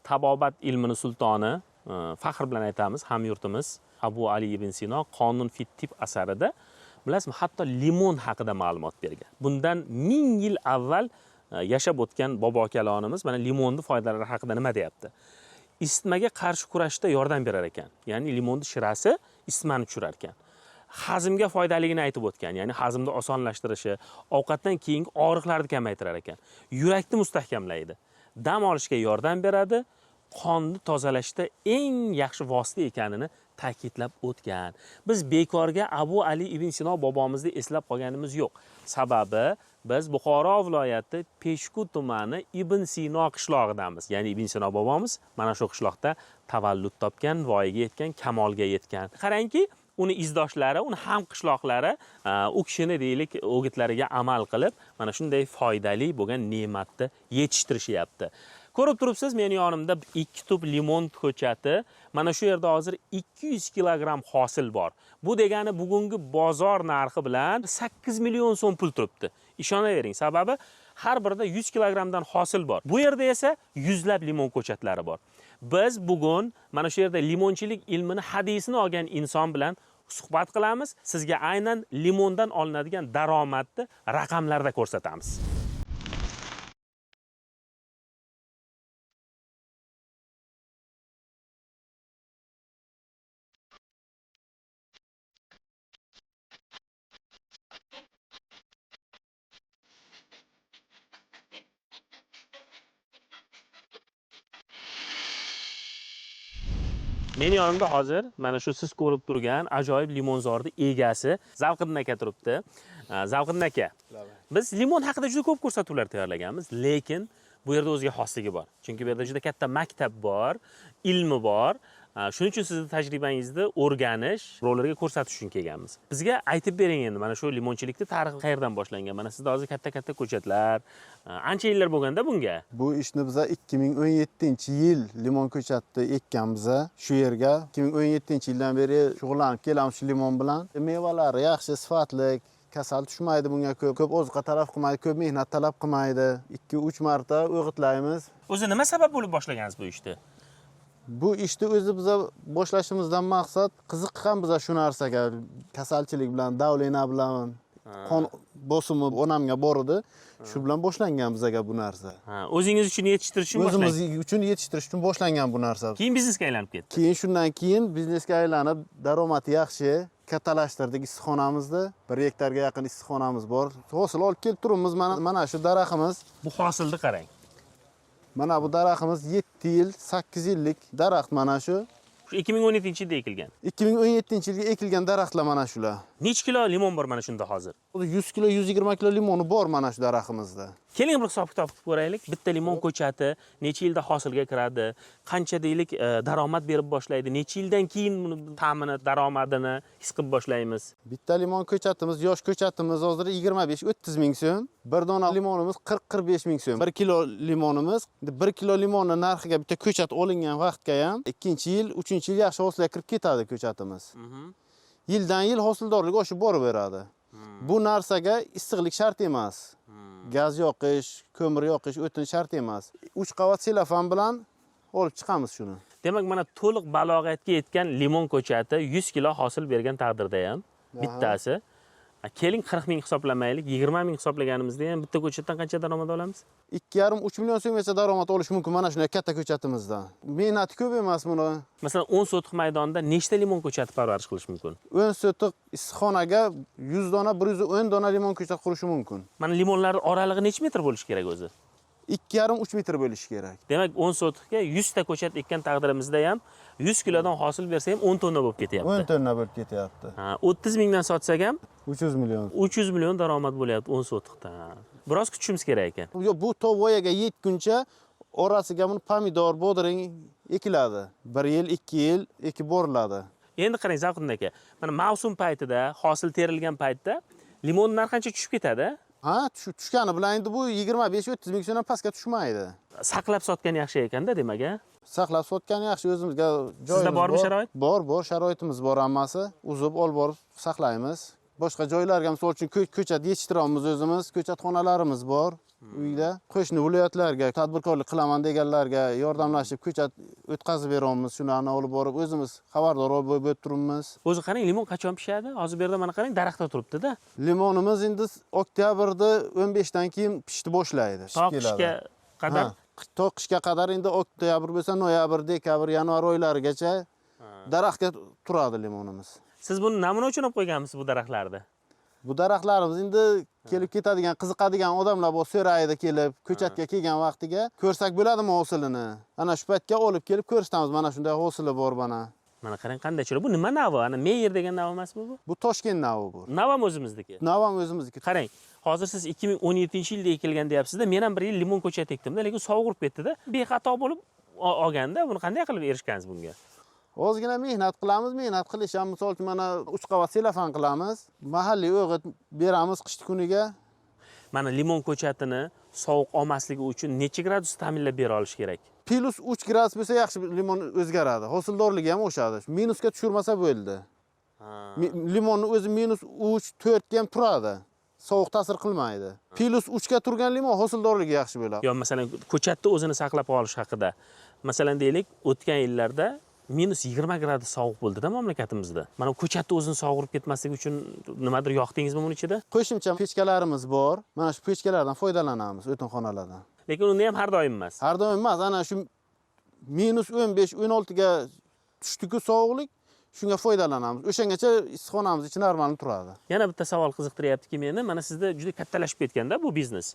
Tabobat ilmini sultoni, faxr bilan aytamiz, hamyurtimiz Abu Ali ibn Sino Qonun fit tib asarida, bilasizmi, hatto limon haqida ma'lumot bergan. Bundan 1000 yil avval yashab o'tgan bobo kalonimiz mana limonni foydalari haqida nima deyapti? Isitmaga qarshi kurashda yordam berar ekan. Ya'ni limonni shirasi isitmani tushirar ekan. Hazmga foydaligini aytib o'tgan, ya'ni hazmni osonlashtirishi, ovqatdan keyingi og'riqlarni kamaytirar ekan. Yurakni mustahkamlaydi. Dam olishga yordam beradi, qonni tozalashda eng yaxshi vosita ekanini ta'kidlab o'tgan. Biz bekorga Abu Ali ibn Sino bobomizni eslab qolganimiz yo'q. Sababi biz Buxoro viloyati Peshku tumani Ibn Sino qishlog'idamiz. Ya'ni Ibn Sino bobomiz mana shu qishloqda tavallud topgan, voyaga yetgan, kamolga yetgan. Qarangki, uni izdoshlari, uni ham qishloqlari u kishini deylik o'gitlariga amal qilib, mana shunday foydali bo'lgan ne'matni yetishtirishyapti. Ko'rib turibsiz, meni yonimda 2 tup limon ko'chati. Mana shu yerda hozir 200 kilogramm hosil bor. Bu degani bugungi bozor narxi bilan 8 million so'm pul turibdi. Ishonavering, sababi har birida 100 kilogrammdan hosil bor. Bu yerda esa yuzlab limon ko'chatlari bor. Biz bugun mana shu yerda limonchilik ilmini hadisini olgan inson bilan suhbat qilamiz. Sizga aynan limondan olinadigan daromadni raqamlarda ko'rsatamiz. Meni yonimda hozir mana shu siz ko'rib turgan ajoyib limonzorni egasi Zavqiddin aka turibdi. Zavqiddin aka, biz limon haqida juda ko'p ko'rsatuvlar tayyorlaganmiz, lekin bu yerda o'ziga xosligi bor. Chunki bu yerda juda katta maktab bor, ilmi bor. Shuning uchun sizni tajribangizni o'rganish, birovlarga ko'rsatish uchun kelganmiz. Bizga aytib bering endi, mana shu limonchilikni tarixi qayerdan boshlangan? Mana sizda hozir katta-katta ko'chatlar, ancha yillar bo'lganda bunga. Bu ishni biza 2017-yil limon ko'chatni ekkanmiz shu yerga. 2017-yildan beri shug'ullanib kelamiz shu limon bilan. Mevalari yaxshi, sifatli, kasal tushmaydi bunga ko'p, ko'p oziqa talab qilmaydi, ko'p mehnat talab qilmaydi. 2-3 marta o'g'itlaymiz. O'zi nima sabab bo'lib boshlagansiz bu ishni? Bu ishni o'zi biza boshlashimizdan maqsad qiziqqan biza shu narsaga, kasalchilik bilan, давление bilan, qon bosimi onamga bor edi. Shu bilan boshlangan bizaga bu narsa. Ha, o'zingiz uchun yetishtirish uchun O'zimiz boshlangan. uchun yetishtirish uchun boshlangan bu narsa. Keyin biznesga aylanib ketdi. Keyin shundan keyin biznesga aylanib, daromadi yaxshi, kattalashtirdik issiqxonamizni. 1 gektarga yaqin issiqxonamiz bor. Hosil olib kelib turibmiz. Mana shu daraxtimiz. Bu hosilni qarang. Mana bu daraxtimiz 7 yil, 8 yillik daraxt mana shu. Shu 2017-yilda ekilgan. 2017-yilga ekilgan daraxtlar mana shular. Necha kilo limon bor mana shunda hozir? 100 kilo, 120 kilo limoni bor mana shu daraxtimizda. Keling bir hisob kitob qilib ko'raylik. Bitta limon ko'chati necha yilda hosilga kiradi? Qancha deylik daromad berib boshlaydi? Necha yildan keyin buni ta'mini, daromadini his qilib boshlaymiz? Bitta limon ko'chatimiz, yosh ko'chatimiz hozir 25-30 ming so'm. Bir dona limonimiz 40-45 ming so'm. 1 kilo limonimiz, 1 kilo limonni narxiga bitta ko'chat olingan vaqtga ham 2-yil, 3-yil yaxshi hosilga kirib ketadi ko'chatimiz. Yildan yil hosildorlik oshib boraveradi. Bu narsaga issiqlik shart emas. Gaz yoqish, ko'mir yoqish, o'tin shart emas. 3 qavat selofan bilan olib chiqamiz shuni. Demak, mana to'liq balog'atga yetgan limon ko'chati 100 kilo hosil bergan taqdirda ham bittasi. Keling 40 ming hisoblamaylik, 20 ming hisoblaganimizda ham bitta ko'chatdan qancha daromad olamiz? 2,5-3 million so'mgacha daromad olish mumkin mana shunday katta ko'chatimizdan. Mehnati ko'p emas buni. Masalan, 10 sotix maydonda nechta limon ko'chati parvarish qilish mumkin? 10 sotix issiqxonaga 100 dona, 110 dona limon ko'chat qurishi mumkin. Mana limonlar oralig'i necha metr bo'lishi kerak o'zi? 2,5-3 metr bo'lishi kerak. Demak, 10 sotixga 100 ta ko'chat ekkan taqdirimizda ham 100 kilodan hosil bersa ham 10 tonna bo'lib ketyapti. 10 tonna bo'lib ketyapti. Ha, 30 mingdan sotsak ham 300 million. 300 million daromad bo'lyapti 10 sotixdan. Biroz kutishimiz kerak ekan. Yo'q, bu to voyaga yetguncha orasiga buni pomidor, bodring ekiladi. 1 yil, 2 yil ekib boriladi. Endi qarang Zavqiddin aka, mana mavsum paytida, hosil terilgan paytda limon narxi qancha tushib ketadi? Ha, tushgani bilan endi bu 25-30 ming so'mdan pastga tushmaydi. Saqlab sotgan yaxshi ekanda, demak, a? Saqlab sotgan yaxshi, o'zimizga joyimiz bormi bor. Sharoit? Bor, bor, sharoitimiz bor hammasi. Uzib olib borib saqlaymiz. Boshqa joylarga misol uchun ko'chat yetishtiramiz o'zimiz, ko'chatxonalarimiz bor. Uyda qo'shni viloyatlarga tadbirkorlik qilaman deganlarga yordamlashib ko'chat o'tkazib beramiz. Shularni olib borib o'zimiz xabardor bo'lib turibmiz. O'zi qarang, limon qachon pishadi? Hozir bu yerda mana qarang, daraxtda turibdi-da. Limonimiz endi oktyabrda 15 dan keyin pishni boshlaydi. To qishga qadar. To qishga qadar endi oktyabr bo'lsa, noyabr, dekabr, yanvar oylarigacha daraxtga turadi limonimiz. Siz buni namuna uchun olib qo'yganmisiz bu daraxtlarni? Bu daraxtlarimiz endi kelib ketadigan, qiziqadigan odamlar bor, so'raydi kelib, ko'chatga kelgan vaqtiga ko'rsak bo'ladimi hosilini? Ana shu paytga olib kelib ko'rsatamiz, mana shunday hosili bor mana. Mana qarang qanday chiroyli. Bu nima navi? Ana Meyer degan nav emasmi bu? Bu Toshkent navi bu. Nav ham o'zimizniki. Nav ham o'zimizniki. Qarang, hozir siz 2017-yilda ekilgan deyapsiz-da, men ham bir yil limon ko'chati ekdim-da, lekin sovug'irib ketdi-da. Bexato bo'lib olganda, buni qanday qilib erishgansiz bunga? Ozgina mehnat qilamiz, mehnat qilish ham misol uchun mana 3 qavat selofan qilamiz, mahalliy o'g'it beramiz qish kuniga. Mana limon ko'chatini sovuq olmasligi uchun necha gradus ta'minlab bera olish kerak? Plus 3 gradus bo'lsa yaxshi limon o'zgaradi, hosildorligi ham oshadi. Minusga tushirmasa bo'ldi. Limonni o'zi minus 3, 4 ga ham turadi. Sovuq ta'sir qilmaydi. Plus 3 ga turgan limon hosildorligi yaxshi bo'ladi. Yo, masalan, ko'chatni o'zini saqlab qolish haqida. Masalan, deylik, o'tgan yillarda minus 20 gradus sovuq bo'ldi-da mamlakatimizda. Mana ko'chatni o'zini sovurib ketmasligi uchun nimadir yoqdingizmi buni ichida? Qo'shimcha pechkalarimiz bor. Mana shu pechkalardan foydalanamiz o'tinxonalardan. Lekin unda ham har doim emas. Har doim emas. Ana shu minus 15, 16 ga tushdi-ku sovuqlik, shunga foydalanamiz. O'shangacha issiqxonamiz ichi normal turadi. Yana bitta savol qiziqtiryaptiki meni. Mana sizda juda kattalashib ketganda bu biznes.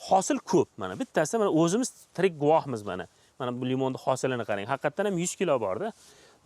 Hosil ko'p. Mana bittasi, mana o'zimiz tirik guvohmiz mana. Mana bu limonning hosilini qarang. Haqiqatan ham 100 kilo borda.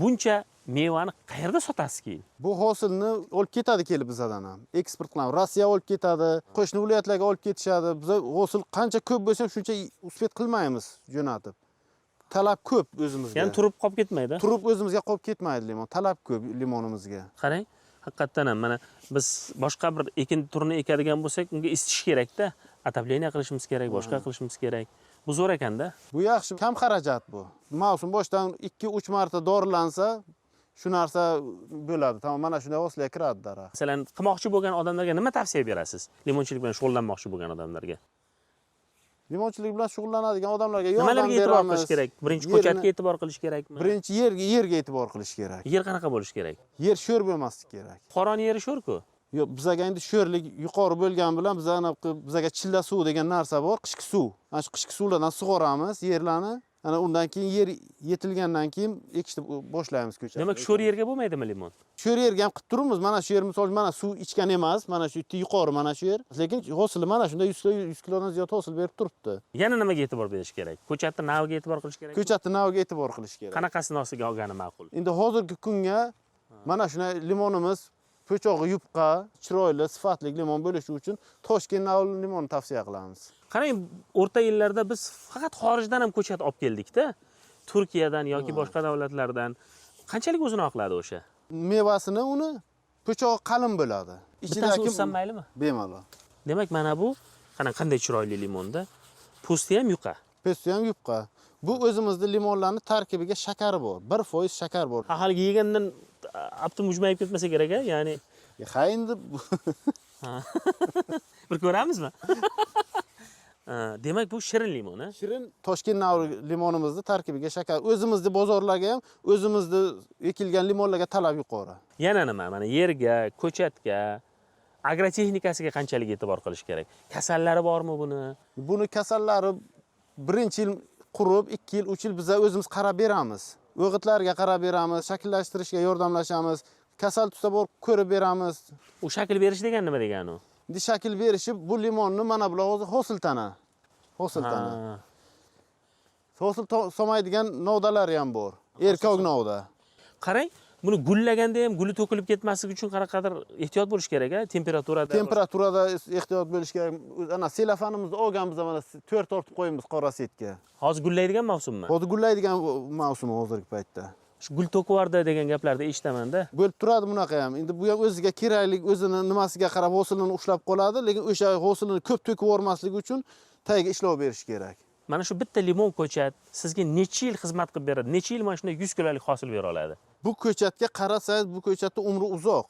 Buncha mevani qayerda sotasiz keyin? Bu hosilni olib ketadi kelib bizadan ham. Eksport qilamiz. Rossiya olib ketadi, qo'shni viloyatlarga olib ketishadi. Biz hosil qancha ko'p bo'lsa ham shuncha uspet qilmaymiz jo'natib. Talab ko'p o'zimizga. Ya'ni turib qolib ketmaydi? Turib o'zimizga qolib ketmaydi limon. Talab ko'p limonimizga. Qarang, haqiqatan ham mana biz boshqa bir ekin turini ekadigan bo'lsak, unga isitish kerak-da. Отопление qilishimiz kerak, boshqa qilishimiz kerak. Bu zo'r ekanda. Bu yaxshi, kam xarajat bu. Mavsum boshidan 2-3 marta dorilansa, shu narsa bo'ladi. Tamom, mana shunday hosilga kiradi daraxt. Masalan, qilmoqchi bo'lgan odamlarga nima tavsiya berasiz? Limonchilik bilan shug'ullanmoqchi bo'lgan odamlarga. Limonchilik bilan shug'ullanadigan odamlarga yordam Nimalarga e'tibor beramiz. qilish kerak? Birinchi ko'chatga e'tibor qilish kerakmi? Birinchi yerga e'tibor qilish kerak. Yer qanaqa bo'lishi kerak? Yer sho'r bo'lmasligi kerak. Buxoroni yeri sho'r-ku. Yo'q, bizaga endi sho'rlik yuqori bo'lgani bilan bizaga chilla suv degan narsa bor, qishki suv. Ana shu qishki suvlardan sug'oramiz yerlarni. Ana undan keyin yer yetilgandan keyin ekishni boshlaymiz ko'chatni. Demak, sho'r yerga bo'lmaydimi limon? Sho'r yerga ham qilib turibmiz. Mana shu yer misol mana suv ichgan emas, mana shu yuqori mana shu yer. Lekin hosili mana shunda 100 kilodan ziyod hosil berib turibdi. Yana nimaga e'tibor berish kerak? Ko'chatni naviga e'tibor qilish kerak. Ko'chatni naviga e'tibor qilish kerak. Qanaqasi nosiga olgani ma'qul? Endi hozirgi kunga mana shunday limonimiz po'chog'i yupqa, chiroyli, sifatli limon bo'lishi uchun Toshkent navli limonni tavsiya qilamiz. Qarang, o'rta yillarda biz faqat xorijdan ham ko'chat olib keldik-da. Turkiyadan yoki boshqa davlatlardan. Qanchalik o'zini oqladi o'sha? Mevasini uni po'chog'i qalin bo'ladi. Bittasini ursam maylimi? Bemalol. Demak, mana bu qarang qanday chiroyli limonda. Po'sti ham yuqa. Po'sti ham yupqa. Bu o'zimizning limonlarning tarkibiga shakari bor. 1% shakar bor. Ha, haligi yegandan abdi mujmayib ketmasa kerak-a? Ya'ni Ha, endi bir ko'ramizmi? Demak, bu shirin limon, ha? Shirin Toshkent navri limonimizni tarkibiga shakar. O'zimizni bozorlarga ham o'zimizni ekilgan limonlarga talab yuqori. Yana nima? Mana yerga, ko'chatga, agrotexnikasiga qanchalik e'tibor qilish kerak? Kasallari bormi buni? Buni kasallari birinchi yil qurib, 2 yil, 3 yil biz o'zimiz qarab beramiz. O'g'itlarga qarab beramiz, shakllashtirishga yordamlashamiz. Kasal tutsa borib ko'rib beramiz. U shakl berish degan nima degani u? Endi shakl berishi bu limonni mana bular hozir hosil tana. Hosil tana. Hosil solmaydigan novdalari ham bor. Erkak novda. Qarang, buni gullaganda ham guli to'kilib ketmasligi uchun qanaqadir ehtiyot bo'lish kerak, a? Temperaturada. Temperaturada ehtiyot bo'lish kerak. Ana selofanimizni olganmiz, mana 4 tortib qo'yamiz qora setga. Hozir gullaydigan mavsummi? Hozir gullaydigan mavsum hozirgi paytda. Shu gul to'kivardi degan gaplarni eshitaman-da. Bo'lib turadi bunaqa ham. Endi bu ham o'ziga kerakli, o'zini nimasiga qarab hosilini ushlab qoladi, lekin o'sha hosilini ko'p to'kib yubormasligi uchun tagiga ishlov berish kerak. Mana shu bitta limon ko'chat sizga necha yil xizmat qilib beradi? Necha yil mana shunday 100 kilolik hosil bera oladi? Bu ko'chatga qarasangiz, bu ko'chatning umri uzoq.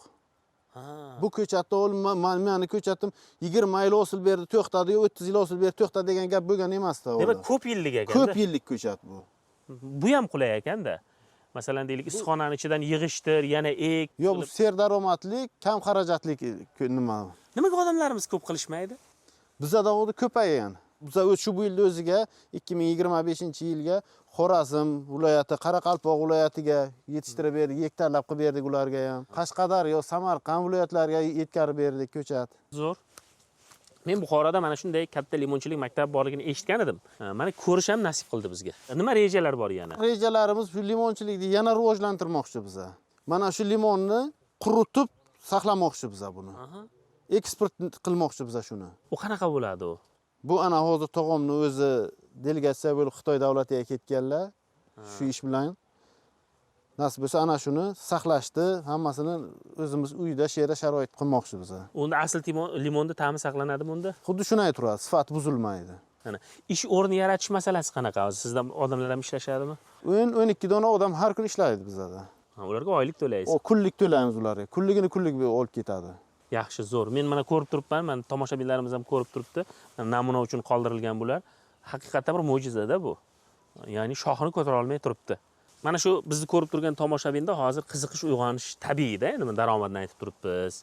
Bu ko'chatni olib, mani ko'chatim 20 yil hosil berdi, to'xtadi, yo 30 yil hosil berdi, to'xtadi degan gap bo'lgan emasda. Demak, ko'p yillik ekan. Ko'p yillik ko'chat bu. Bu ham qulay ekanda. Masalan, deylik, issiqxonani ichidan yig'ishtir, yana ek. Yo'q, bu serdaromadli, kam xarajatli nima. Nimaga odamlarimiz ko'p qilishmaydi? Bizada hozir ko'paygan. Biza shu bu yilda o'ziga 2025-yilga Xorazm viloyati, Qoraqalpoq viloyatiga yetishtirib berdik, hektarlab qilib berdik ularga ham. Qashqadaryo, Samarqand viloyatlariga yetkazib berdik ko'chat. Zo'r. Men Buxoroda mana shunday katta limonchilik maktabi borligini eshitgan edim. Mana ko'rish ham nasib qildi bizga. Nima rejalar bor yana? Rejalarimiz shu limonchilikni yana rivojlantirmoqchi biza. Mana shu limonni quritib saqlamoqchi biza buni. Eksport qilmoqchi biza shuni. U qanaqa bo'ladi u? Bu ana hozir tog'omni o'zi delegatsiya bo'lib Xitoy davlatiga ketganlar. Shu ish bilan nasib bo'lsa ana shuni saqlashdi, hammasini o'zimiz uyda shu yerda sharoit qilmoqchi biza. Unda asl limonni ta'mi saqlanadimi unda? Xuddi shunday turadi, sifat buzilmaydi. Ana ish o'rni yaratish masalasi qanaqa? Hozir sizda odamlar ham ishlashadimi? 10-12 dona odam har kun ishlaydi bizada. Ha, ularga oylik to'laysiz. O kunlik to'laymiz ularga. Kunligini kunlik olib ketadi. Yaxshi, zo'r. Men mana ko'rib turibman, mana tomoshabinlarimiz ham ko'rib turibdi. Namuna uchun qoldirilgan bular. Haqiqatda bir mo'jizada bu. Ya'ni shoxini ko'tara olmay turibdi. Mana shu bizni ko'rib turgan tomoshabinda hozir qiziqish uyg'onish tabiiyda. Endi mana daromadni aytib turibmiz.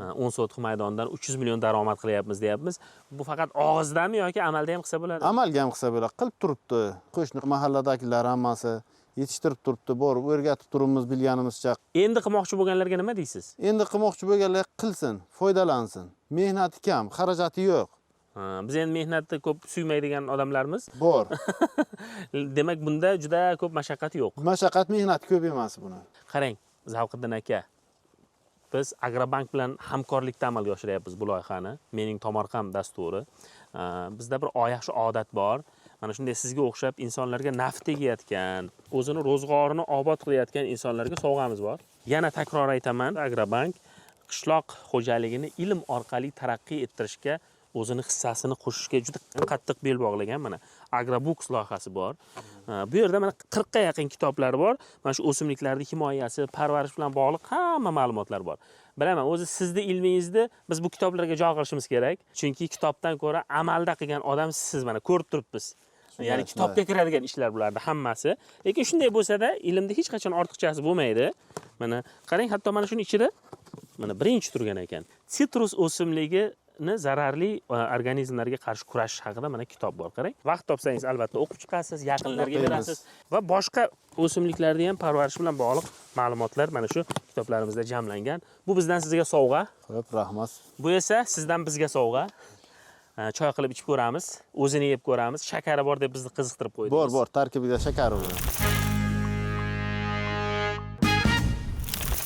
10 sotix maydondan 300 million daromad qilyapmiz deyapmiz. Bu faqat og'izdami yoki amalda ham qilsa bo'ladi? Amalga ham qilsa bo'ladi. Qilib turibdi. Qo'shni mahalladagilar hammasi yetishtirib turibdi, borib o'rgatib turibmiz bilganimizcha. Endi qilmoqchi bo'lganlarga nima deysiz? Endi qilmoqchi bo'lganlar qilsin, foydalansin. Mehnati kam, xarajati yo'q. Ha, biz endi mehnatni ko'p suymaydigan odamlarmiz. Bor. Demak, bunda juda ko'p mashaqqat yo'q. Mashaqqat, mehnat ko'p emas buni. Qarang, Zavqiddin aka, biz Agrobank bilan hamkorlikda amalga oshiryapmiz bu loyihani. Mening tomorqam dasturi. Bizda bir yaxshi odat bor. Mana shunday sizga o'xshab insonlarga naf tegayotgan, o'zini ro'zg'orini obod qilayotgan insonlarga sovg'amiz bor. Yana takror aytaman, Agrobank qishloq xo'jaligini ilm orqali taraqqiy ettirishga o'zini hissasini qo'shishga juda qattiq bel bog'lagan. Mana Agrobooks loyihasi bor. Bu yerda mana 40 ga yaqin kitoblar bor. Mana shu o'simliklarning himoyasi, parvarish bilan bog'liq hamma ma'lumotlar bor. Bilaman, o'zi sizni ilmingizni biz bu kitoblarga joy qilishimiz kerak. Chunki kitobdan ko'ra amalda qilgan odam siz, mana ko'rib turibmiz. Ya'ni kitobga kiradigan ishlar bularda hammasi. Lekin shunday bo'lsa-da, ilmda hech qachon ortiqchasi bo'lmaydi. Mana qarang, hatto mana shuning ichida mana birinchi turgan ekan. Sitrus o'simligini zararli organizmlarga qarshi kurashish haqida mana kitob bor, qarang. Vaqt topsangiz albatta o'qib chiqasiz, yaqinlarga berasiz va boshqa o'simliklarni ham parvarish bilan bog'liq ma'lumotlar mana shu kitoblarimizda jamlangan. Bu bizdan sizga sovg'a. Xo'p, rahmat. Bu esa sizdan bizga sovg'a. Choy qilib ichib ko'ramiz, o'zini yeb ko'ramiz. Shakari bor deb bizni qiziqtirib qo'ydingiz. Bor, bor, tarkibida shakari bor.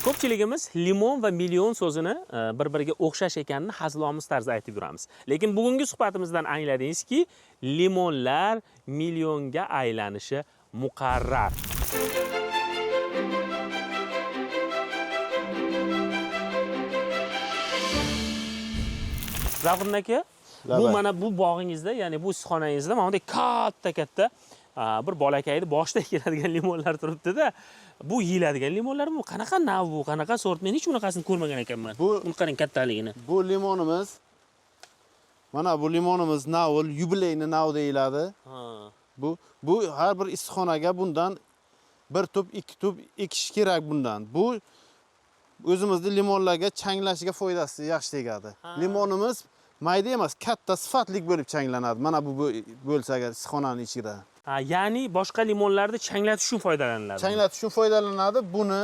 Ko'pchiligimiz limon va million so'zini bir-biriga o'xshash ekanini hazilomuz tarzda aytib yuramiz. Lekin bugungi suhbatimizdan angladingizki, limonlar millionga aylanishi muqarrar. Zavqiddin aka, bu mana bu bog'ingizda, ya'ni bu issiqxonangizda mana bunday katta-katta bir bolakayni boshida keladigan limonlar turibdi-da. Bu yeyiladigan limonlarmi? Bu qanaqa nav bu? Qanaqa sort? Men hech bunaqasini ko'rmagan ekanman. Buni qarang kattaligini. Bu limonimiz, mana bu limonimiz navul, yubileyni nav deyiladi. Bu har bir issiqxonaga bundan bir tup, 2 tup ekish kerak bundan. Bu o'zimizni limonlarga changlashiga foydasi yaxshi tegadi. Limonimiz mayda emas, katta sifatli bo'lib changlanadi. Mana bu bo'lsa agar issiqxonaning ichida. Ha, ya'ni boshqa limonlarni changlatish uchun foydalaniladi. Changlatish uchun foydalanadi. Buni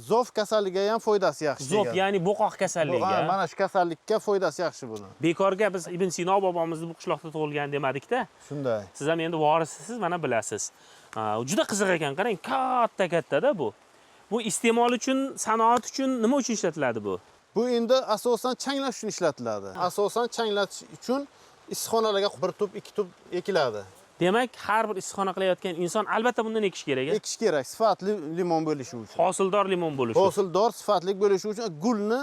zof kasalligiga ham foydasi yaxshi Zof, tegadi. ya'ni bo'qoq kasalligiga. Ha, mana shu kasallikka foydasi yaxshi buni. Bekorga biz Ibn Sino bobomizni bu qishloqda tug'ilgan demadikda. Shunday. Siz ham endi vorisisiz, mana bilasiz. Ha, juda qiziq ekan, qarang, katta-kattada bu. Bu iste'mol uchun, sanoat uchun nima uchun ishlatiladi bu? Bu endi asosan changlash uchun ishlatiladi. Asosan changlatish uchun issiqxonalarga bir tup, 2 tup ekiladi. Demak, har bir issiqxona qilayotgan inson albatta bundan ekish kerak, a? Ekish kerak, sifatli limon bo'lishi uchun. Hosildor limon bo'lishi uchun. Hosildor, sifatli bo'lishi uchun gulni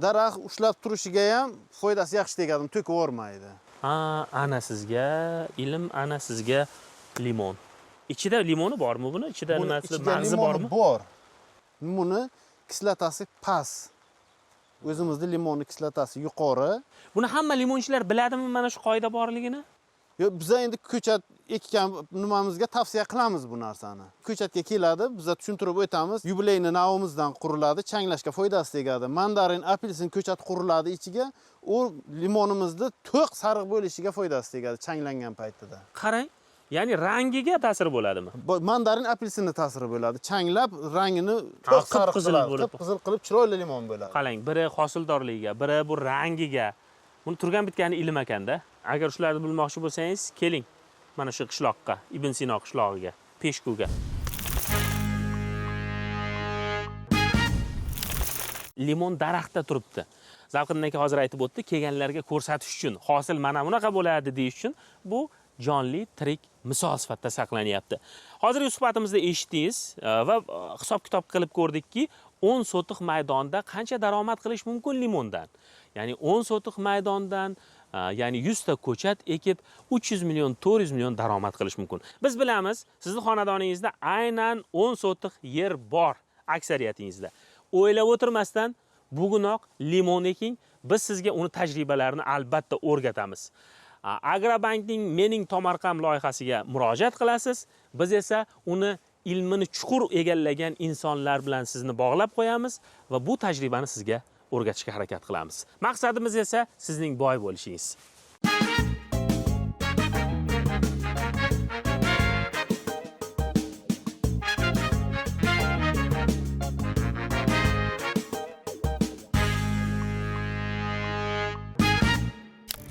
daraxt ushlab turishiga ham foydasi yaxshi tegadi, to'kib yubormaydi. Ha, ana sizga ilm, ana sizga limon. Ichida limoni bormi buni? Ichida Buni nimasi, ichida mag'zi limoni bormi? Bor. Buni kislotasi past. O'zimizni limonni kislotasi yuqori. Buni hamma limonchilar biladimi, mana shu qoida borligini? Yo'q, biza endi ko'chat ekkan nimamizga tavsiya qilamiz bu narsani. Ko'chatga keladi, biza tushuntirib o'tamiz. Юбилейный navimizdan quriladi, changlashga foydasi tegadi. Mandarin, apelsin ko'chat quriladi ichiga. U limonimizni to'q sariq bo'lishiga foydasi tegadi changlangan paytida. Qarang, ya'ni rangiga ta'sir bo'ladimi? Mandarin, apelsinni ta'siri bo'ladi. Changlab rangini to'q sariq qip-qizil qiladi, bo'lib. Qip-qizil qilib chiroyli limon bo'ladi. Qarang, biri hosildorligiga, biri bu rangiga. Buni turgan bitgani ilm ekanda. Agar shularni bilmoqchi bo'lsangiz, keling mana shu qishloqqa, Ibn Sino qishlog'iga, Peshkuga. Limon daraxtda turibdi. Zavqiddin aka hozir aytib o'tdi, kelganlarga ko'rsatish uchun, hosil mana bunaqa bo'ladi deyish uchun bu jonli tirik misol sifatida saqlanyapti. Hozirgi suhbatimizda eshitdingiz va hisob-kitob qilib ko'rdikki, 10 sotix maydonda qancha daromad qilish mumkin limondan. Ya'ni 10 sotix maydondan, ya'ni 100 ta ko'chat ekib 300 million, 400 million daromad qilish mumkin. Biz bilamiz, sizni xonadoningizda aynan 10 sotix yer bor aksariyatingizda. O'ylab o'tirmasdan bugunoq limon eking, biz sizga uni tajribalarini albatta o'rgatamiz. Agrobankning Mening Tomorqam loyihasiga murojaat qilasiz, biz esa uni ilmini chuqur egallagan insonlar bilan sizni bog'lab qo'yamiz va bu tajribani sizga o'rgatishga harakat qilamiz. Maqsadimiz esa sizning boy bo'lishingiz.